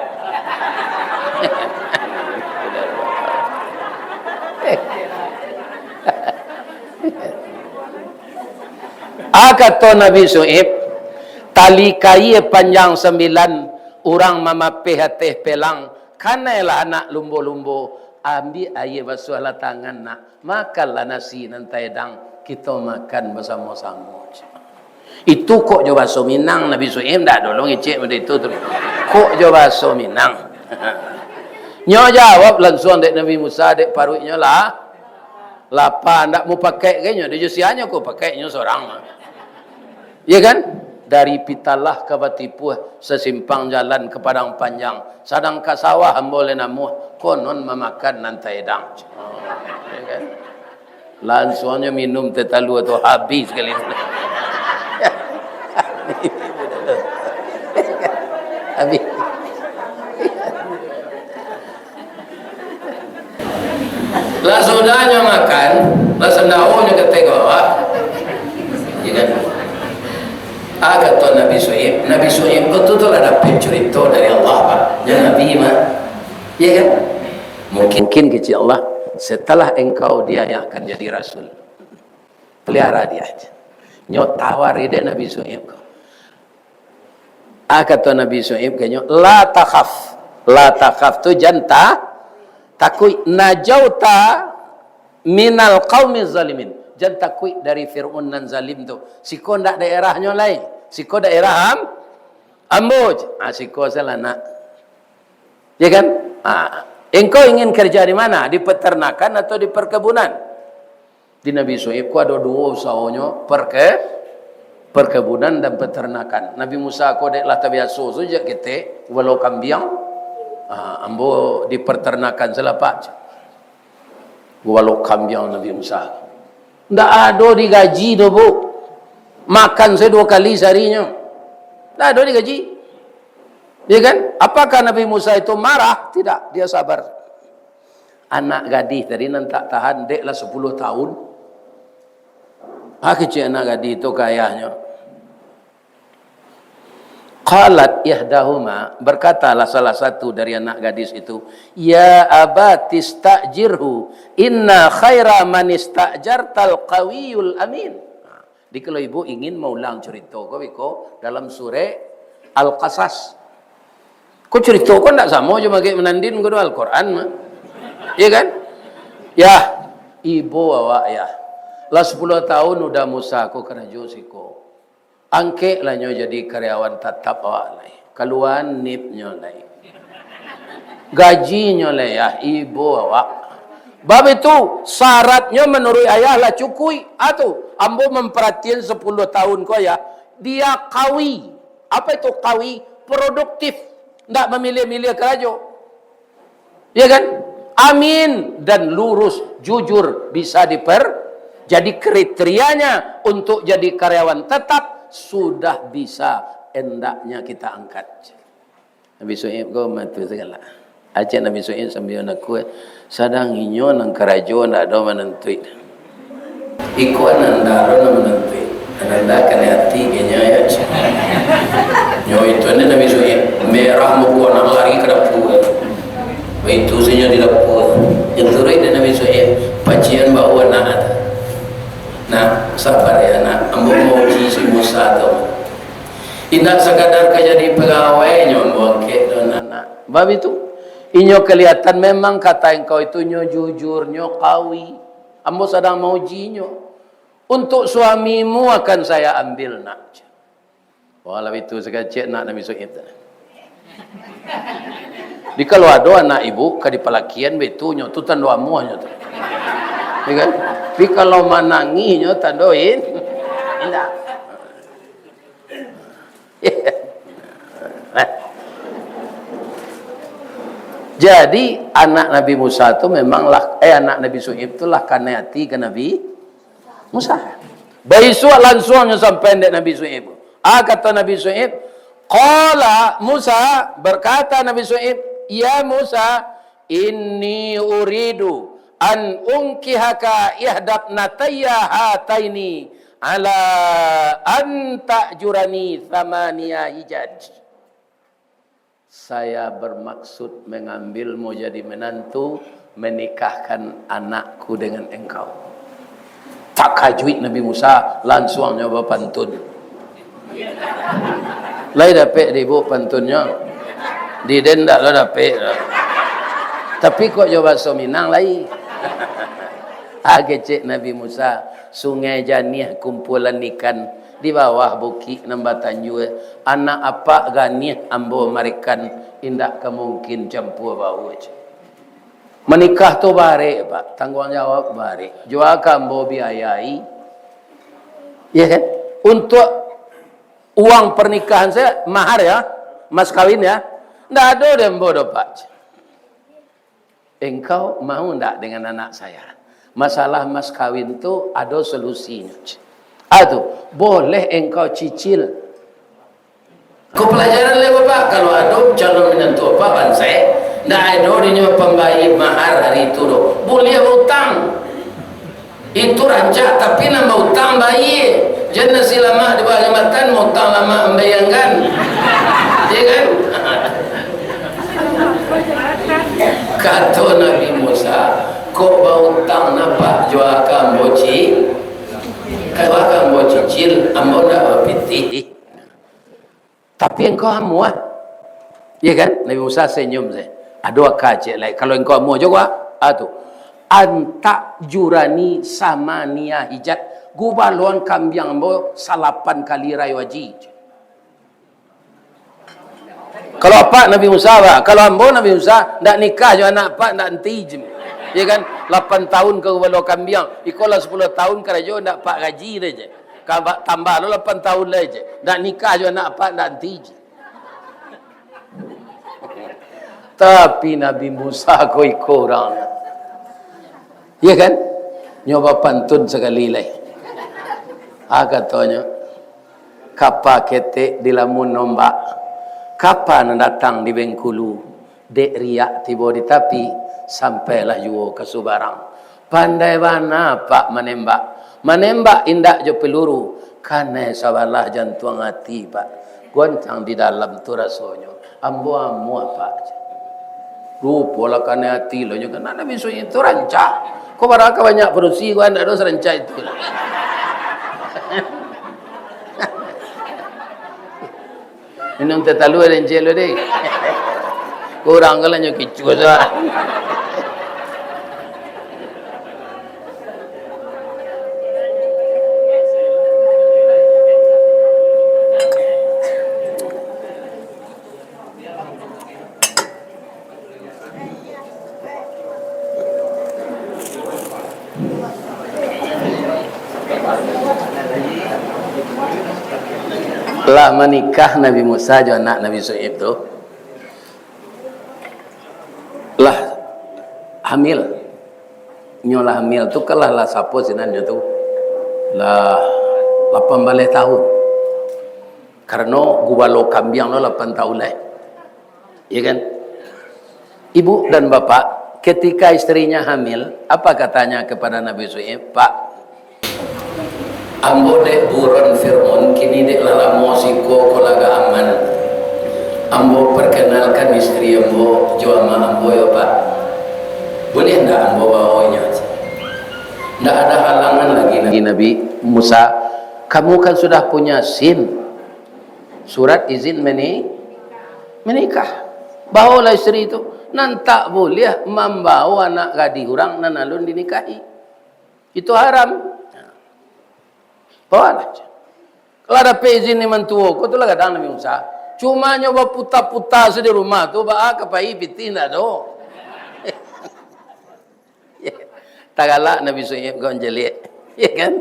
Ah, kato Nabi Su'aib, "Tali kaia panjang sambilan, urang mamapeh ateh pelang, kanailah anak lumbo-lumbo, ambiak aia basuahlah tangan, nak." Makanlah nasi nan taedang, kito makan basamo-samo. Itu kok jo bahaso Minang, Nabi Su'aib ndak ado lo ngecek model itu tu. Kok jo bahaso Minang. Nyo jawab lansuang dek Nabi Musa, dek paruiknyo lah lapa, ndak mau pakai ka inyo, dek jo sianyo ko pakai inyo sorang. Ya kan? Dari Pitalah ka Batipuah, sasimpang jalan ka Padang Panjang, sadang ka sawah ambo lai namuah, konon mamakan nan taedang. Ya kan? Lansuangnyo minum teh talua tu, habis sakali. Habis. Lah sudahnyo makan, lah sandaonyo ka ateh ka bawah. Ya kan? Ah, kato Nabi Su'aib, Nabi Su'aib ko tu, tu lah dapek curito dari Allah, Pak. Jan Nabi mah. Ya kan? Mungkin, mungkin kecek Allah, setelah engkau dia yang akan jadi rasul. Pelihara dia. Nyo tawari dek Nabi Su'aib ko. Ah, kato Nabi Su'aib ka inyo, "La takhaf." La takhaf tu jan ta-, takuik. "Najauta minal qaumi zalimin." Jan takuik dari Fir'aun nan zalim tu. Siko ndak daerahnyo lai. Siko daerah am-, Ambo, ah, siko salah nak. Ya kan? Ah, engkau ingin kerja di mana? Di peternakan atau di perkebunan? Di Nabi Syu'aib ko ado duo usahonyo, perke-, perkebunan dan peternakan. Nabi Musa ko dek lah tabiaso sajo ketek, gubalo kambiang. Ah, ambo di peternakan salah, Pak. Gubalo kambiang Nabi Musa. Ndak ado digaji doh, Bu. Makan sajo duo kali saharinyo. Ndak ado digaji. Ya kan? Apakah Nabi Musa itu marah? Tidak, dia sabar. Anak gadih tadi nan tak tahan, dek lah sapuluah tahun. Ah, kecek anak gadih tu ka ayahnyo. Qalat ihdahuma, berkatalah salah satu dari anak gadis itu, "Ya abati sta'jirhu, inna khaira man ista'jartal qawiyul amin." Jadi, kalau ibu ingin maulang carito ko, beko dalam surek Al-Qasas. Ko carito ko ndak samo jo magek manandin ko do Al-Quran mah. Iya kan? Yah, ibo awak yah. Lah sapuluah tahun udah Musa ko karajo siko. Angkeklah nyo jadi karyawan tatap awak lai. Kalua nipnyo lai. Gajinyo lai, yah, ibo awak. Bab itu, syaratnyo manuruik ayah lah cukuik. Ah tu, ambo mamparatian sapuluah tahun ko, yah. Dia kawi. Apa itu kawi? Produktif. Ndak mamiliah-miliah karajo. Ya kan? Amin dan lurus, jujur, bisa diper-, jadi kriterianya untuk jadi karyawan tetap sudah bisa, hendaknya kita angkat. Nabi Su'aib ko matu sagalo. Acek Nabi Su'aib sambia nakua, sadang inyo nan karajo ndak ado manantuik. Iko ananda lo nan manantuik. Ananda kanai ati kayaknya ya. Nyo itu ni Nabi Su'aib. Merah muko anak lari ka dapua. Baitu sajo di dapua. Yang turuik dari Nabi Su'aib, pacian bau anak tu. Nah, sabar ya nak. Ambo mauji si Musa tu. Indak sakadar ka jadi pagawai nyo ambo angkek tu nak. Bab itu, inyo kelihatan memang kata engkau itu nyo jujur, nyo kawi. Ambo sadang mauji nyo. Untuk suamimu akan saya ambil, nak. Wah, lah itu sakacek nak Nabi Su'aib tu. Di kalau ado anak ibu ka dipalakian baitu nyo, tu tando amuah nyo tu. Ya kan? Tapi kalau manangih nyo tando in-, indak. Jadi, anak Nabi Musa tu memang lah, eh, anak Nabi Su'aib tu lah kanai ati ka Nabi Musa. Baisuak lansuang nyo sampai dek Nabi Su'aib. Ah, kato Nabi Su'aib, qala Musa, berkata Nabi Su'aib, "Ya Musa, inni uridu an unkihaka ihdabnatayya hataini ala an ta'jurani thamaniya hijaj." Saya bermaksud mengambilmu jadi menantu, menikahkan anakku dengan engkau. Takajuik Nabi Musa, lansuang nyo bapantun. Lai dapek di ibu pantunnyo? Di den ndak lo dapek lo. Tapi kok jo bahaso Minang lai. Ah, kecek Nabi Musa, sungai janiah kumpulan ikan di bawah bukik nan batanjua, anak apak ganiah ambo marikan, indak ka mungkin campua bau. Manikah tu barek, Pak, tangguang jawab barek. Jua ka ambo biayai, ya kan? Untuk uang pernikahan sajo, mahar ya, mas kawin ya, ndak ado di ambo doh, Pak. Engkau mau ndak dengan anak saya? Masalah mas kawin tu ado solusinyo. Ah tu, boleh engkau cicil. Ko pelajaran lai, Bapak, kalau ado calon minantu Bapak bansaik, ndak ado dinyo pambayia mahar hari tu doh. Buliah bautang. Itu rancak, tapi nan bautang bayia. Jan nasi lamak di bawah jambatan, bautang lamak mambayangkan. Ya kan? Kato Nabi Musa, kok bautang napa jua ka ambo ci-, ka jua ka ambo cicil, ambo ndak bapitih. Tapi engkau amuah. Ya kan? Nabi Musa senyum saja. Ado aka ciek lai. Kalau engkau amuah jo gua, ah tu. Antak jurani samania hijat. Gubaloan kambiang ambo salapan kali rayo haji. Kalau apak Nabi Musa, Pak, kalau ambo Nabi Musa, ndak nikah jo anak apak, ndak anti je. Ya kan? Lapan tahun ka gubalo kambiang, iko lah sapuluah tahun karajo, ndak apak gaji deh je. Ka ba-, tambah lo lapan tahun lai je. Ndak nikah jo anak apak, ndak anti je. Tapi Nabi Musa ko iko urang. Ya kan? Nyo bapantun sakali lai. Ah, katonyo, "Kapa ketek dilamun ombak, kapa nan datang di Bengkulu, dek riak tibo di tapi, sampailah juo ka subarang. Pandai bana Pak manembak, manembak indak jo peluru, kanai sabalah jantuang ati, Pak. Goncang di dalam tu rasonyo, ambo amuah, Pak." Rupolah kanai ati lo nyo, kan Nabi Su'aib tu rancak. Ko baraka banyak padusi, ko ndak ado sarancak itu lah. Minum teh talua den celo deh. Kurang kalah nyo kicuah sa. Lah manikah Nabi Musa jo anak Nabi Su'aib tu, lah hamil. Nyo lah hamil tu kan lah, lah sapo sinan nyo tu? Lah lapan baleh tahun. Karano gubalo kambiang lo lapan tahun lai. Ya kan? Ibu dan bapak, ketika istrinya hamil, apa katanya kepada Nabi Su'aib? "Pak, ambo dek buron Fir'aun, kini dek lah lamo siko ko lah agak aman. Ambo perkenalkan istri ambo jo amak ambo yo, Pak. Boleh ndak ambo bawa inyo?" Ndak ada halangan lagi, Nabi Musa, kamu kan sudah punya SIM. Surat izin meni-, menikah. Baolah istri tu. Nan tak buliah mambawa anak gadih urang nan alun dinikahi. Itu haram. Bawalah. Lah dapek izin ni mantuo, ko tu lah gadang Nabi Musa. Cuma nyo baputa-puta se di rumah tu, baa ka pai pitih ndak ado. Tagalak Nabi Su'aib ko manjaliak. Ya kan?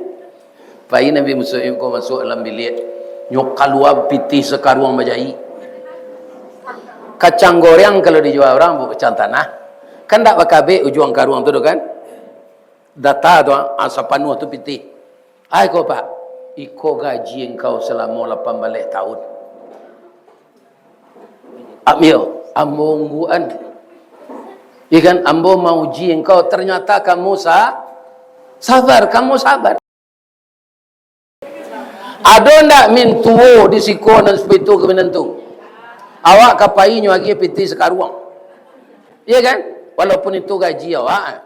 Pai Nabi Su'aib ko masuak dalam biliak. Nyo kalua pitih sakaruang bajai. Kacang goreang kalau dijua urang, Bu, kacang tanah. Kan ndak bakabek ujuang karuang tu doh kan? Data tu, ah, sapanuah tu pitih. Ai ko, Pak, iko gaji engkau salamo lapan baleh tahun. Ambil, ambo ungguan. Iya kan, ambo mauji engkau, ternyata kamu sa-, sabar, kamu sabar. Ado ndak mintuo di siko nan sapitu ka minantu? Awak ka pai nyo agiah pitih sakaruang. Iya kan? Walaupun itu gaji awak.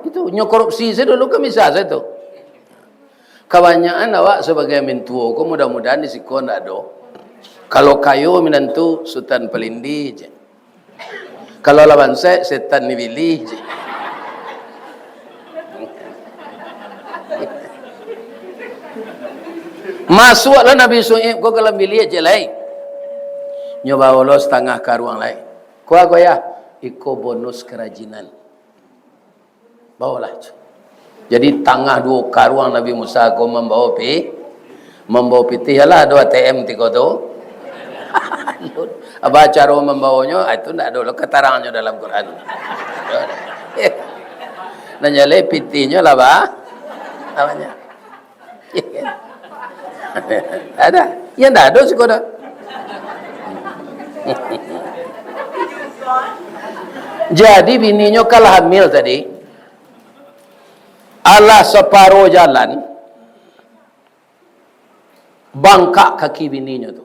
Itu, nyo korupsi sajo dulu kan bisa sajo tu. Kabanyakan awak sabagai mintuo ko mudah-mudahan di siko ndak ado. Kalau kayo minantu Sutan Palindih je. Kalau lah bansaik, setan ni bilih je. Masuaklah Nabi Su'aib ko ka dalam biliak je lai. Nyo bawa lo satangah karuang lai. Ko a ko yah, iko bonus karajinan. Bawalah. Jadi, tangah duo karuang Nabi Musa ko mambawa pi-, mambawa pitih, alah, ado A T M tiko tu. Apo caro mambawonyo? Ah, itu ndak ado lo katarangnyo dalam Quran. Nan jaleh pitihnyo lah, ba-, namanya. Ada. Ya, ndak ado siko doh. Jadi, bininyo kan lah hamil tadi. Alah saparo jalan, bangkak kaki bininyo tu.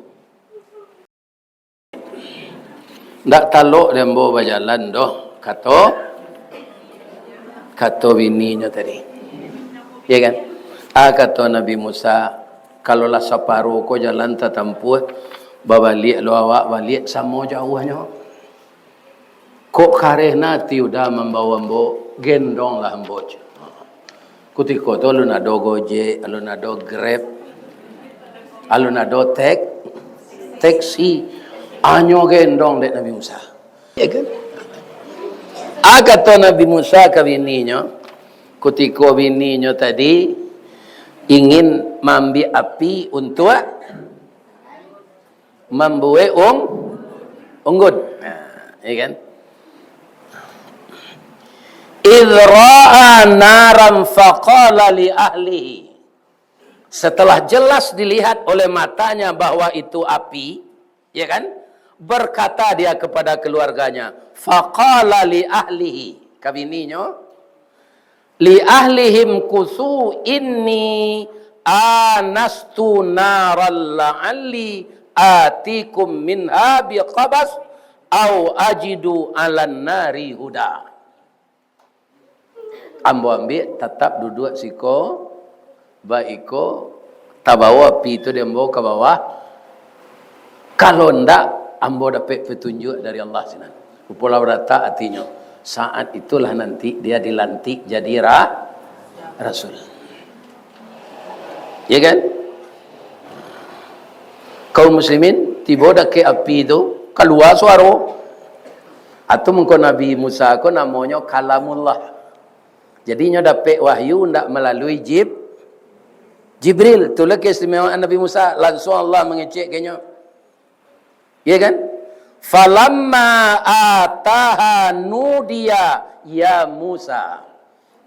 "Ndak talok dek ambo bajalan doh," kato, kato bininyo tadi. Ya kan? Ah, kato Nabi Musa, "Kalau lah saparo ko jalan tatampuah, babaliak lo awak baliak, samo jauahnyo. Kok kareh na ati uda mambawo ambo, gendonglah ambo," cek. Kutiko tu alun ado Gojek, alun ado Grab, alun ado tek-, teksi. Anyo gendong dek Nabi Musa. Ya kan? Ah, kato Nabi Musa ka bininyo, kutiko bininyo tadi ingin maambiak api untuak mambuek ung-, unggun. Nah, ya kan? "Idh ra'a naran faqala li ahlihi." Setelah jelas dilihat oleh matanya bahwa itu api, ya kan? Berkata dia kepada keluarganya, faqala li ahlihi, ka bininyo, li ahlihim kuthu inni anastu naran la'alli atikum minha biqabas au ajidu alan nari huda. Ambo ambiak, tatap duduak siko, baiko, tabawo api tu di ambo ka bawah. Kalau ndak, ambo dapek petunjuk dari Allah sinan. Rupo lah baratak atinyo. Saat itulah nanti dia dilantik jadi ra-, rasul. Ya kan? Kaum muslimin, tibo dakek api tu, kalua suaro. Atau mangko Nabi Musa ko namonyo Kalamullah. Jadi, nyo dapek wahyu ndak malalui Jib-, Jibril. Itulah keistimewaan Nabi Musa, langsung Allah mangecek ka inyo. Ya kan? "Falamma ataha nudiya ya Musa."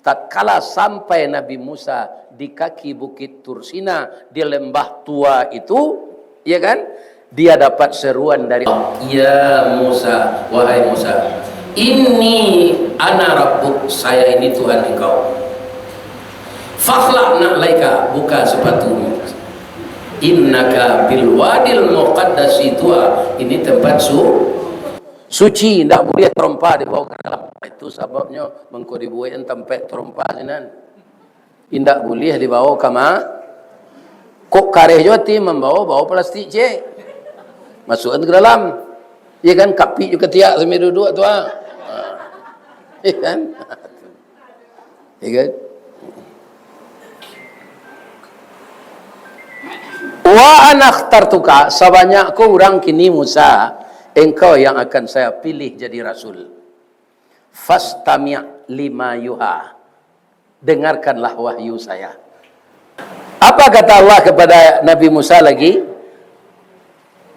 Tatkala sampai Nabi Musa di kaki Bukit Tursina, di lembah tua itu, ya kan? Dia dapat seruan dari Allah, "Ya Musa, wahai Musa, inni ana rabbuk, saya ini Tuhan engkau. Fakhla'na alaika, buka sepatumu. Innaka bil wadil muqaddasi tuwa, ini tempat su-, suci, indak buliah tarompa dibawa ka dalam." Itu sababnyo mangko dibuekan tampek tarompa sinan. Indak buliah dibawa ka ma-, kok kareh jo ati mambawa, bawa plastik ciek. Masuakan ka dalam. Ya kan, kapik jo katiak sambil duduak tu, ah. Ha. Ya kan? Ya kan? "Wa ana ikhtartuka, sabanyak ko urang kini Musa, engkau yang akan saya pilih jadi rasul. Fastami' lima yuha." Dengarkanlah wahyu saya. Apa kata Allah kepada Nabi Musa lagi?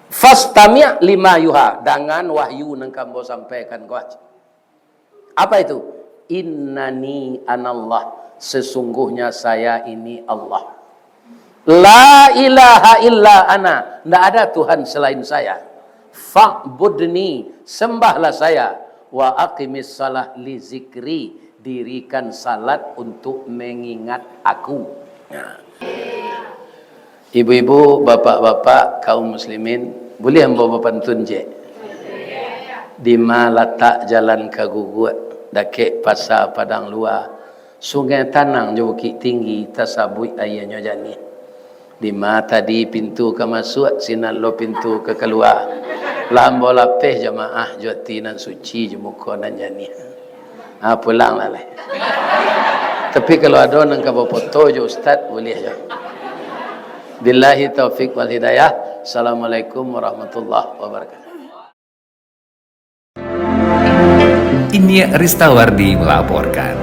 "Fastami' lima yuha." Dangan wahyu nan ka ambo sampaikan ko. Apa itu? "Innani anallah." Sesungguhnya saya ini Allah. "La ilaha illa ana." Ndak ada Tuhan selain saya. "Fa'budni." Sembahlah saya. "Wa aqimis salah li zikri." Dirikan salat untuk mengingat Aku. Nah. Ibu-ibu, bapak-bapak, kaum muslimin, buliah ambo bapantun ciek? Dima latak jalan ka Guguak, dakek Pasa Padang Lua, Sungai Tanang jo Bukik Tinggi, tasabuik aianyo janiah. Dima tadi pintu ka masuak, sinan lo pintu ka kalua. Lah ambo lapeh jamaah jo ati nan suci, jo muko nan janiah. Ha, pulanglah lai. Tapi kalau ado nan ka bafoto jo ustaz, buliah jo. Billahi taufik wal hidayah. Assalamualaikum warahmatullahi wabarakatuh. Inyiak Ristawardi melaporkan.